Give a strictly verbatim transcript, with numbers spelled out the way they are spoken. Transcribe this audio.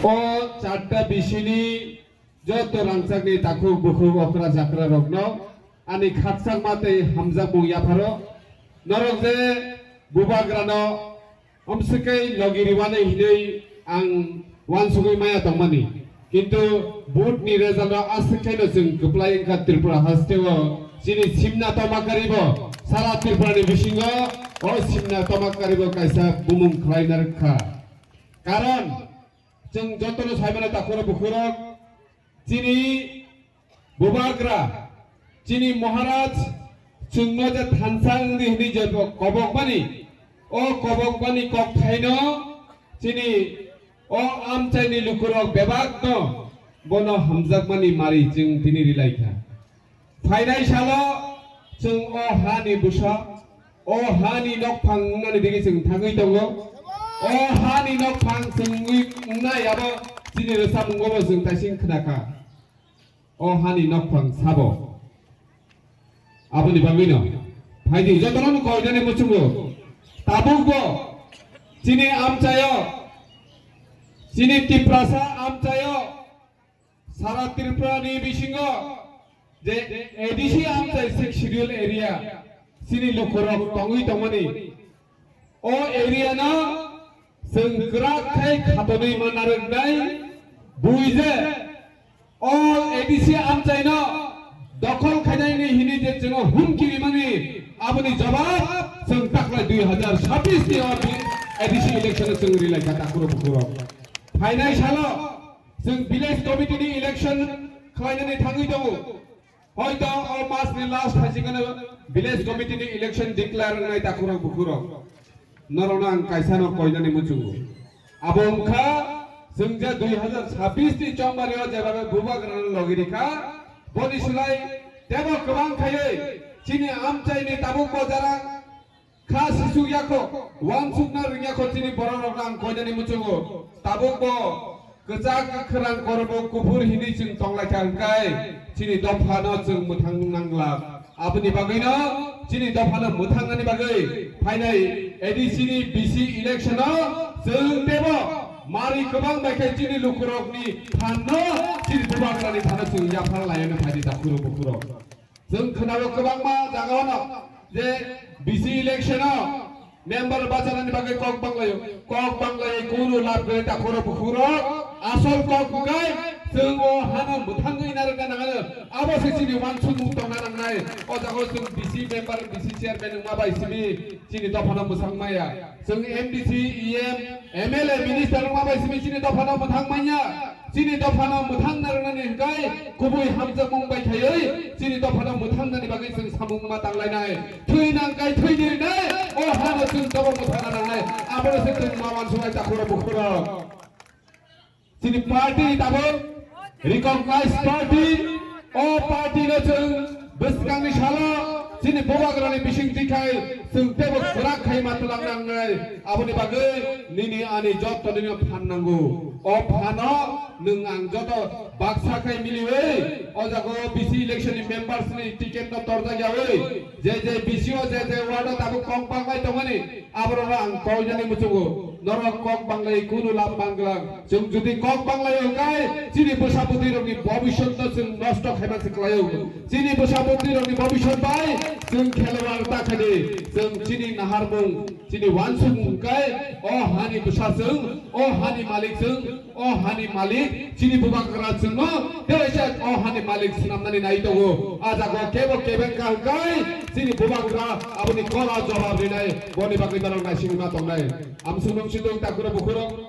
O charta bisini joto rangchakni takhuk bukhuk okra jakra rokno ani khakchangma tei hamjakmung yapharo. Norok je bubagrano omswkhe logi riwani hinwi ang wansugwi maya tongmani. Kintu vote ni result o aswk khaino chwng kwplai wngkha Tripura hasteo chini simna tomakaribo sara Tripura ni bisingo o simna tomakaribo kaisa bumung khlaina rwkha. Karon chwng jotono saimano takhurok bukhurok chini bubagra, chini Maharaj, chwngno je thansa wngdi hwnwi je kobokmani, o kobokmani kokthaino chini o amchaini lukurok bebakno bono hamjakmani mari chwng tini rilaikha. Phainai salo chwng o hani bwsa, o hani nokphang wngnani digwi chwng thangwi tongo. O hani nokphang chwng wi wngnai abo chini rwchapmungo bo chwng taising khnakha. O hani nokphang sabo. Aboni bagwino phaidi jotono koinani muchungo. Tabukbo chini amchaio, chini Tiprasa amchaio, sara Tripura ni bisingo je A D C amchai Sixth Schedule area chini lukurok tongwi tongmani. O area no chwng kwrak khai khatonwi ma narwknai bui je o A D C amchaino dokhol khainai ni hini je chwngno humki rimani aboni jawab chwng taklai dui hajar sabis ni o A D C election o chwng rilaikha takhuro bukhuro. Phainai salo chwng village committee ni election khlainani thangwi tongo. Hoito o mas ni last hai se kheno village committee ni election declare wngnai takhurok bukhurok. Norokno ang kaisa no koinani muchungo. Abo wngkha chwng je dui hajar sabis ni chongmari o jebabe bubagrano logi rikha, boni sulai tebo kwbang khaiwi chini amchai ni tabuk bo jara kha sisuk yakho, wansukna rwngya kho chini borok rokno ang koinani muchungo. Tabuk bo kwchak kwrang kormo kuphur hinwi chwng tonglaikha hwnkhe chini dophano chwng mwthang nangla. Aboni bagwino chini dophano mwthangnani bagwi phainai A D C ni B C election o chwng tebo mari kwbang bai khe chini lukurokni phanno chini bubagrani thano chwng yaphar laiyano phaidi dakhuro bukhuro. Chwng khwnao kwbangma jagao no je B C election o member bachanani bagwi kok banglaio, kok banglaiwi kunu lab gwnai takhuro bukhuro asol kok hwnkhe chwng o hano mwthangwi narwkna nangano abo se chini wansukmung tongna nangnai. O jagao chwng B C member, B C chairman wngma bai simi chini dophano mwsang maya. Chwng M D C, E M, M L A, minister wngma bai simi chini dophano mwthang manya. Chini dophano mwthang narwknani hwnkhe kubui hamjakmung bai khaiwi chini dophano mwthangnani bagwi chwng samung ma tanglainai. Thwi nang kai thwi ni rinai, o hano chwng tobo mwthangna nangnai. Abono se chwng ma wansuknai takhuro bukhuro. Chini party ni tabuk recognized party, o party no chwng bwskangni salo chini bubagrani bising tikhai chwng teibo kwrak khai ma twlang nangnai. Aboni bagwi nini ani jotto nini phan nango. O phano nwng ang joto baksa khai miliwi o jaga o B C election ni members ni ticket no torjak yawi je je B C o je je ward o tabuk kok banglai tongmani. Aborok ang koinani muchungo, norok kok banglai kunu lab manglang. Chwng jodi kok banglai hwnkhe chini bwsa bwtwi rokni bobiswt no chwng nosto khaima se khlaio. Chini bwsa bwtwi rokni bobiswt bai chwng khelwar ta khadi. Chwng chini naharmung, chini wansukmung hwnkhe o hani bwsa chwng, o hani malik chwng, o hani malik chini bubagra chwngno tei se o hani malik swnamnani nai tongo. A jaga kebo kebeng ka hwnkhe chini bubagra aboni kora jawab rinai. Boni bagwi norok naisingwi ma tongnai. Amsung nung sindung takura bukhurok.